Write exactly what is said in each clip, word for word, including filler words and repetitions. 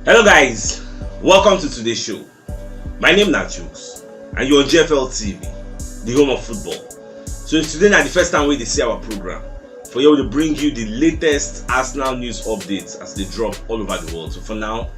Hello guys, welcome to today's show. My name na Jukes and you're on G F L T V, the home of football. So if today na the first time wey you dey see our program, for here we dey bring you the latest Arsenal news updates as they drop all over the world. So for now,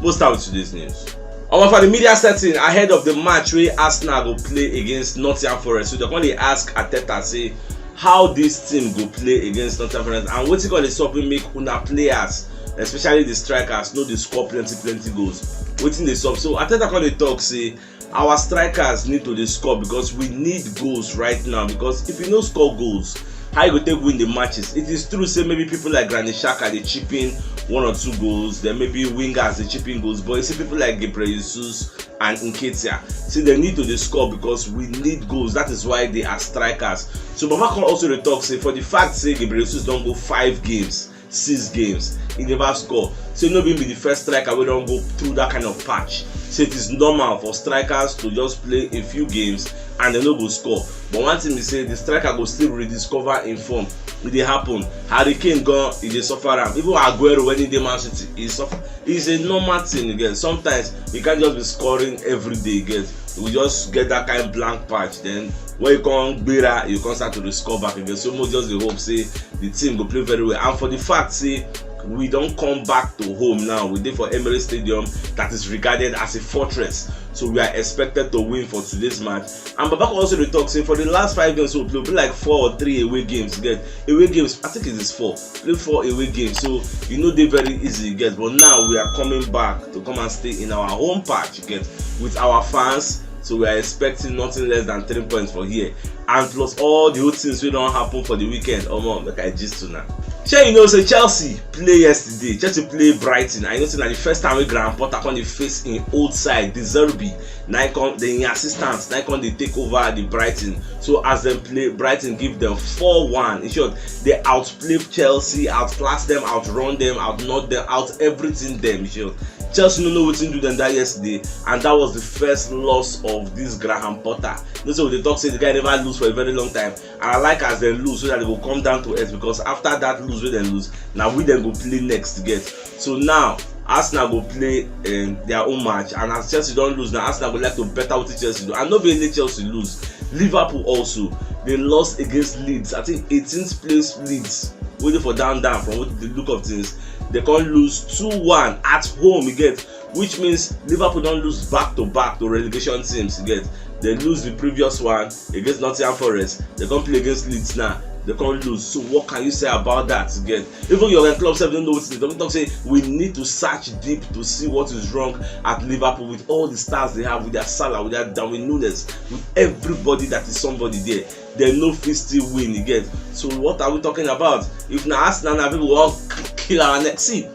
we'll start with today's news. Omo, for the media setting ahead of the match wey Arsenal go play against Nottingham Forest, so dem come dey ask Arteta say how this team go play against Nottingham Forest and wetin come dey sup wey make una players, especially the strikers, no dey score plenty plenty goals. Wetin dey sup? So Arteta come dey talk say our strikers need to dey score because we need goals right now, because if you no score goals, how you go take win the matches? It is true say maybe people like Granit Xhaka dey chip in one or two goals, then maybe wingers dey chip in goals, but you see people like Ghebreyesus and Nketiah, say dem need to dey score because we need goals. That is why they are strikers. So Baba come also dey talk say for the fact say Ghebreyesus don go five games, six games, he never score. So no be be the first striker wey don go through that kind of patch. So it is normal for strikers to just play a few games and dem no go score. But one thing be say the striker go still rediscover im form. E dey happen. Harry Kane gan, e dey suffer am. Even Aguero, when he dey Man City, e suffer. It's a normal thing again. Sometimes you can't just be scoring every day again. You go just get that kind blank patch. Then when you come gbera, you come start to dey score back again. So mo just dey hope say the team go play very well. And for the fact say we don come back to home now, we dey for Emirates Stadium that is regarded as a fortress. So we are expected to win for today's match. And Baba come also dey talk say for the last five games we play, we play like four or three away games. Get away games, I think it is four. Play four away games, so e no dey very easy, you get. But now we are coming back to come and stay in our home patch, you get, with our fans. So we are expecting nothing less than three points for here. And plus all the whole things wey don happen for the weekend, omo, make I gist una. Shey you know say Chelsea play yesterday? Chelsea play Brighton. I know say na the first time wey Graham Potter come dey face im old side, De Zerbi. Na im come, the im assistant, na im come dey take over the Brighton. So as dem play, Brighton give dem four one. In short, they outplay Chelsea, outclass them, outrun them, outknock them, out everything them. In short, Chelsea no know wetin do them that yesterday, and that was the first loss of this Graham Potter. You know, so they talk say the guy never lose for a very long time, and I like as dem lose so that they go come down to earth, because after that lose wey dem lose, na we dem go play next, get. So now Arsenal go play um, their own match, and as Chelsea don lose, na Arsenal go like to better wetin Chelsea do, and no be only Chelsea lose. Liverpool also, they lost against Leeds. I think eighteenth place Leeds, wey dey for down down from what the look of things, they come lose two one at home, you get, which means Liverpool don lose back to back to relegation teams, you get. They lose the previous one against Nottingham Forest, they come play against Leeds now, they come lose. So what can you say about that, you get? Even Jurgen Klopp sef don't know what to do. Don't talk say we need to search deep to see what is wrong at Liverpool with all the stars they have, with their Salah, with their Darwin Nunes, with everybody that is somebody there. They no fit still win, you get. So what are we talking about? If na Arsenal, na people wan k- kill our neck. See,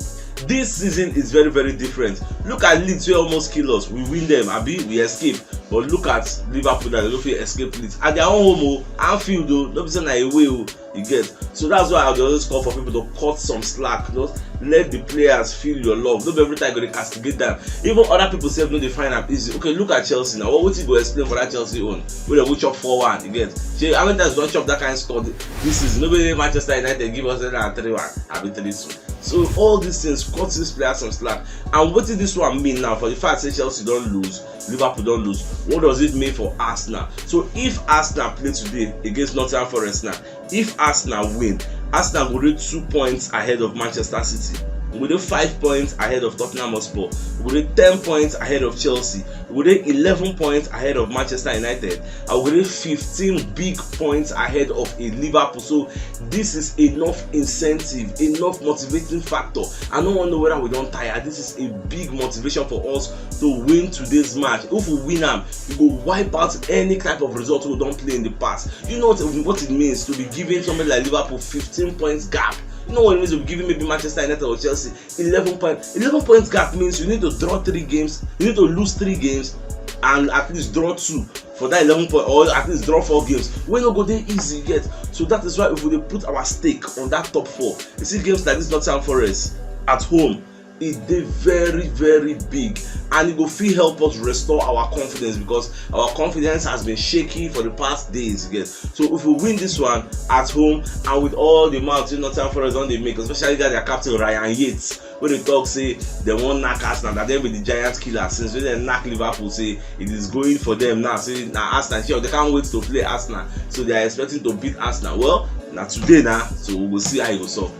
this season is very very different. Look at Leeds wey almost kill us. We win them, abi we escape. But look at Liverpool, that they no fit escape Leeds at their own home o, Anfield o, no be say na away o, you get. So that's why I dey always call for people to cut some slack. Just let the players feel your love. No be every time you go dey castigate them. Even other people sef no dey find am easy. Okay, look at Chelsea now. What wetin go explain for that Chelsea own? Wey dem go chop four one, you get. Shey how many times you don chop that kind score this season? No be Manchester United give us that three one, abi three two. So all these things cut these players some slack. And wetin this one mean now for the fact say Chelsea don lose, Liverpool don lose? What does it mean for Arsenal? So if Arsenal play today against Nottingham Forest now, if Arsenal win, Arsenal go dey two points ahead of Manchester City. We go dey five points ahead of Tottenham Hotspur. We go dey ten points ahead of Chelsea. We go dey eleven points ahead of Manchester United. And we go dey fifteen big points ahead of a Liverpool. So this is enough incentive, enough motivating factor. I no wan know whether we don tire. This is a big motivation for us to win today's match. If we win am, we go wipe out any type of result we don play in the past. You know what, what it means to be giving somebody like Liverpool fifteen points gap? You know what it means to be giving maybe Manchester United or Chelsea eleven points? Eleven points gap means you need to draw three games, you need to lose three games, and at least draw two for that eleven point, or at least draw four games. We no go dey easy, you get. So that is why if we dey put our stake on that top four, you see games like this Nottingham Forest at home, e dey very very big, and e go fit help us restore our confidence, because our confidence has been shaky for the past days, you get. So if we win this one at home, and with all the amount wey Nottingham Forest don dey make, especially that their captain Ryan Yates, wey dey talk say dem wan knack Arsenal, that dem be the giant killer. Since wey dem knack Liverpool, say it is going for them now. Say na Arsenal, sure, they can't wait to play Arsenal, so they are expecting to beat Arsenal. Well, na today na, so we go see how e go solve.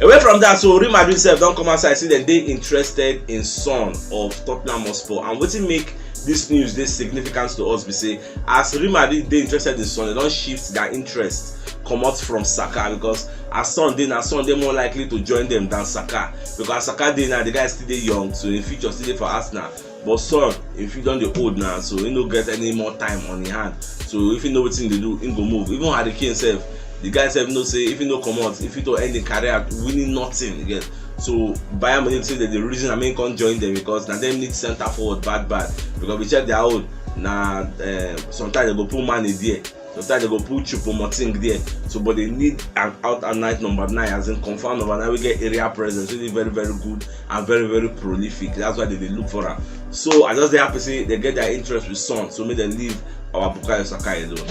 Away from that, so Real Madrid sef don come outside say dem dey interested in Son of Tottenham Hotspur, and wetin make this news dey significant to us be say, as Real Madrid dey interested in Son, dem don shift their interest comot from Saka, because as Son dey, na Son dey more likely to join them than Saka, because Saka dey now, the guy still dey young, so im future still dey for Arsenal. But Son, im fit don dey old now, so he no get any more time on him hand. So if he know wetin dey do, he go move. Even Harry Kane sef, the guy sef know say if he no comot, if he to end him career winning nothing again. So Bayern Munich say that the reason I mean can't join them because na dem need center forward bad bad, because we check their own na, uh, sometimes they go put Mane there, sometimes they go put Choupo-Moting there. So but they need an out and night number nine, as in confirm number nine, we get area presence, really very very good and very very prolific. That's why they dey look for am. So I just dey happy say they get their interest with Son, so make dem leave our Bukayo Saka alone.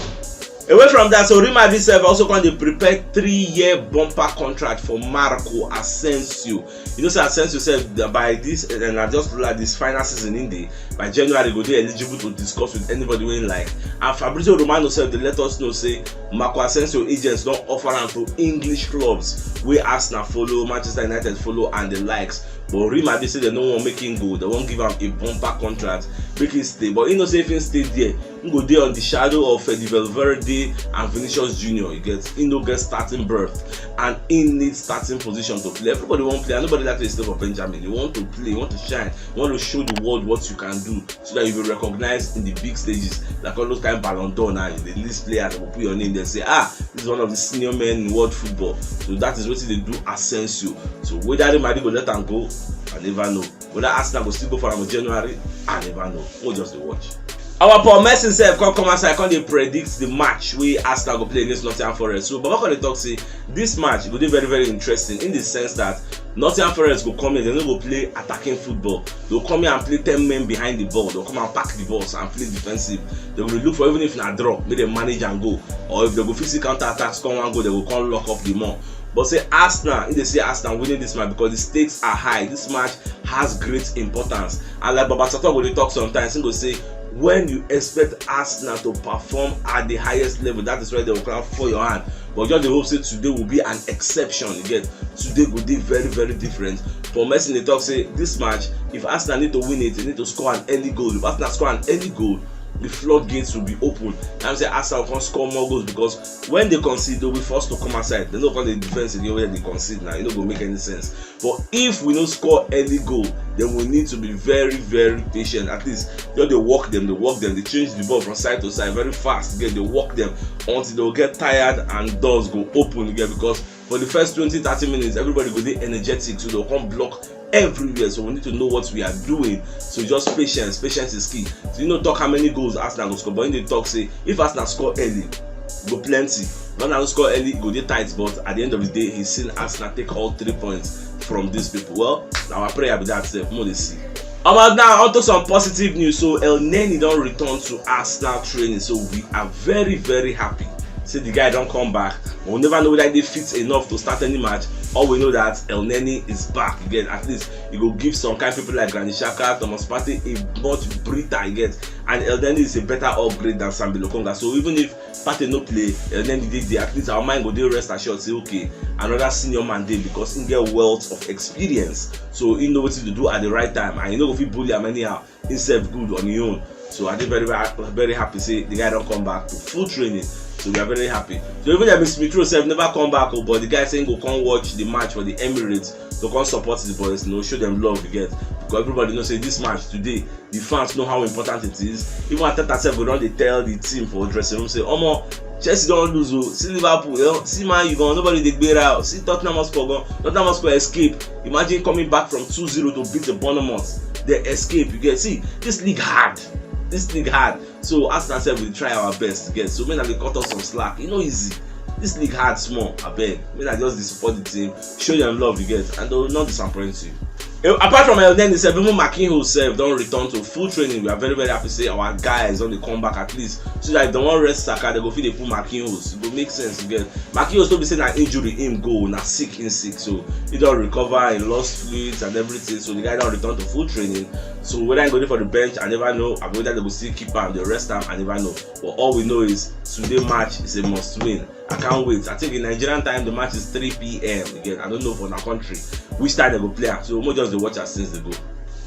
Away from that, so Real Madrid sef also come dey prepare three-year bumper contract for Marco Asensio. You know say Asensio sef, by this, and I just like this final season in the by January go dey eligible to discuss with anybody wey like. And Fabrizio Romano sef dey let us know say Marco Asensio agents don offer am to English clubs wey Arsenal follow, Manchester United follow, and the likes. But Real Madrid say dem no wan make him go, dem wan give am a bumper contract, make him stay. But he know say if he stay there, he go dey on the shadow of Fede Valverde and Vinicius Junior. You get, he no get starting berth, and he need starting position to play. Everybody wan play, and nobody like to stay for Benjamin. You want to play, you want to shine, you want to show the world what you can do, so that you be recognized in the big stages, like all those kind Ballon d'Or now. You dey list players, dem go put your name, dem say, ah, this is one of the senior men in world football. So that is wetin dey do Asensio. So whether Real Madrid go let am go, I never know. Whether Arsenal go still go for am for January, I never know. We'll just dey watch. Our Paul Merson sef come come outside, come dey predict the match wey Arsenal go play against Nottingham Forest. So Baba come dey talk say this match go dey very very interesting, in the sense that Nottingham Forest go come here, dem no go play attacking football. Dem go come here and play ten men behind the ball. Dem go come and pack the balls and play defensive. Dem go dey look for, even if na draw, make dem manage and go. Or if dem go fit see counter attack, score one goal, dem go come lock up the more. But say Arsenal, if dem see Arsenal winning this match, because the stakes are high, this match has great importance. And like Baba Sato go dey talk sometimes, he go say, when you expect Arsenal to perform at the highest level, that is where they will clap for your hand. But just dey hope say today will be an exception. You get, today go dey very very different. Paul Merson dey talk say this match, if Arsenal need to win it, they need to score an early goal. If Arsenal score an early goal, the floodgates will be open. That means say Arsenal can score more goals, because when they concede, they'll be forced to come outside. They no come dey defense again when they concede now. It no go make any sense. But if we no score early goal, then we need to be very very patient. At least just dey work them, dey work them, dey change the ball from side to side very fast. Get dey work them until they will get tired and doors go open again, because for the first twenty thirty minutes, everybody go dey energetic, so they'll come block everywhere. So we need to know what we are doing. So just patience, patience is key. So you know, talk how many goals Arsenal go score, but in the talk say if Arsenal score early, go plenty. If Arsenal no score early, go dey tight. But at the end of the day, he's seen Arsenal take all three points from these people. Well, now our prayer be that sef, more dey see. About now, onto some positive news. So Elneny don return to Arsenal training. So we are very very happy. Say the guy don come back. We never know whether he fit enough to start any match. All we know that Elneny is back again. At least he go give some kind people like Granit Xhaka, Thomas Partey a much breather again. And Elneny is a better upgrade than Sambi Lokonga. So even if Partey no play, Elneny dey there, at least our mind go dey rest assured say okay, another senior man dey, because he get wealth of experience. So he know wetin to do at the right time, and he no go fit bully am anyhow. He sef good on his own. So I dey very very very happy say the guy don come back to full training. So we are very happy. So even if Smith Rowe sef never come back o, but the guy say he go come watch the match for the Emirates to come support the boys, you know, show them love you get, because everybody know say this match today, the fans know how important it is. Even Arteta sef go don dey tell the team for dressing room say, omo, Chelsea don lose o, see Liverpool, eh, see Man U gan, nobody dey gbera o, see Tottenham Hotspur gan, Tottenham Hotspur escape. Imagine coming back from two zero to beat the Bournemouth, they escape. You get, see, this league hard, this league hard. So Arsenal sef will try our best, you get. So make una dey cut us some slack, e no easy. This league hard small, abeg. Make una just dey support the team, show them love, you get, and they will not disappoint you. Eh, apart from El Neni sef, even Marquinhos sef don return to full training. We are very, very happy say our guys don dey come back at least, so that if dem wan rest Saka, dem go fit dey put Marquinhos. E go make sense, you get. Marquinhos no be say na injury im go, na sick im sick, so he don recover, he lost fluids and everything, so the guy don return to full training. So whether he go dey for the bench, I never know. Abi whether dem go still keep am, dey rest am, I never know. But all we know is today match is a must win. I can't wait. I think in Nigerian time the match is three p.m. Again, I don't know for our country which time dem go play am. So we just dey watch as things dey go.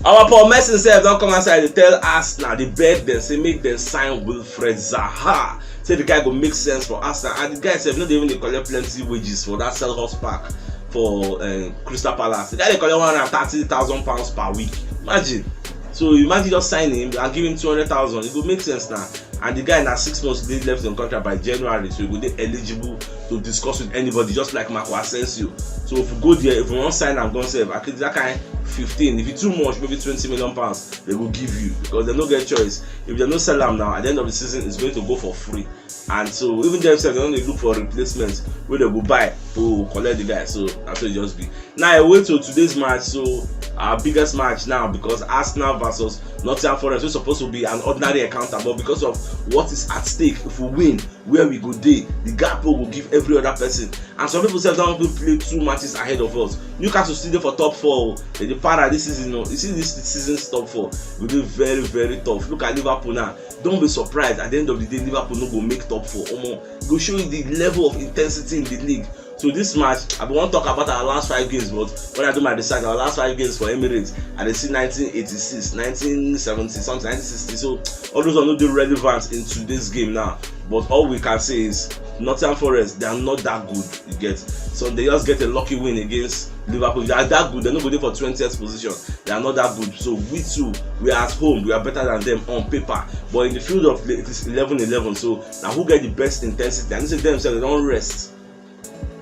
Our Paul Merson sef don come outside dey tell Arsenal, dey beg dem say make dem sign Wilfried Zaha. Say the guy go make sense for Arsenal, and the guy sef no dey even dey collect plenty wages for that Selhurst Park for, um, Crystal Palace. The guy dey collect one hundred and thirty thousand pounds per week. Imagine. So imagine just sign him and give him two hundred thousand. E go make sense now. And the guy na six months dey left in contract by January, so he go dey eligible to discuss with anybody, just like Marco Asensio. So if you go there, if you wan sign am, go sef, at least that kind fifteen. If e too much, maybe twenty million pounds, dem go give you, because dem no get choice. If dem no sell am now, at the end of the season, it's going to go for free. And so even dem sef, dem don dey look for replacement wey dem go buy to collect the guy. So na so e just be. Now I wait till today's match. So our biggest match now, because Arsenal versus Nottingham Forest, wey suppose to be an ordinary encounter, but because of what is at stake, if we win, where we go dey, the gap wey go give every other person. And some people sef don even play two matches ahead of us. Newcastle still dey for top four o. Dem dey para this season o. You see this season's top four go dey very, very tough. Look at Liverpool now. Don't be surprised at the end of the day Liverpool no go make top four. Omo, e go show you the level of intensity in the league. So this match, I bin wan talk about our last five games, but when I do my research, our last five games for Emirates, I dey see nineteen eighty-six, nineteen seventy something, nineteen sixty. So all those are no dey relevant in today's game now. But all we can say is Nottingham Forest, they are not that good. You get, so dem just get a lucky win against Liverpool. If they are that good, dem no go dey for twentieth position. They are not that good. So we too, we are at home, we are better than them on paper. But in the field of play, it is eleven eleven. So na who get the best intensity? I know say dem sef, dem don rest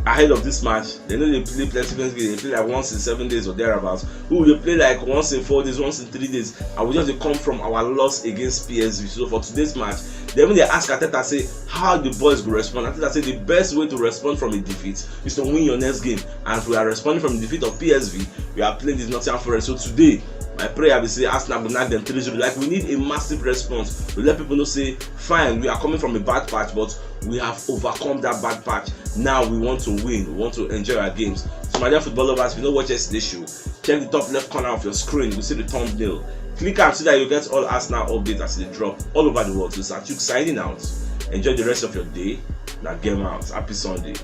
ahead of this match. Dem no dey play plenty, plenty games. Dem play like once in seven days or thereabouts. We dey play like once in four days, once in three days, and we just dey come from our loss against P S V. So for today's match, dem even dey ask Arteta say how the boys go respond. Arteta say the best way to respond from a defeat is to win your next game. And if we are responding from the defeat of P S V, we are playing this Nottingham Forest. So today, my prayer be say Arsenal go knack dem three zero. Like, we need a massive response to let people know say, fine, we are coming from a bad patch, but we have overcome that bad patch. Now we want to win. We want to enjoy our games. So my dear football lovers, if you no watch yesterday's show, check the top left corner of your screen. You see the thumbnail. Click am so that you get all Arsenal updates as they drop all over the world. So Sir Chuks signing out. Enjoy the rest of your day. Now game out. Happy Sunday.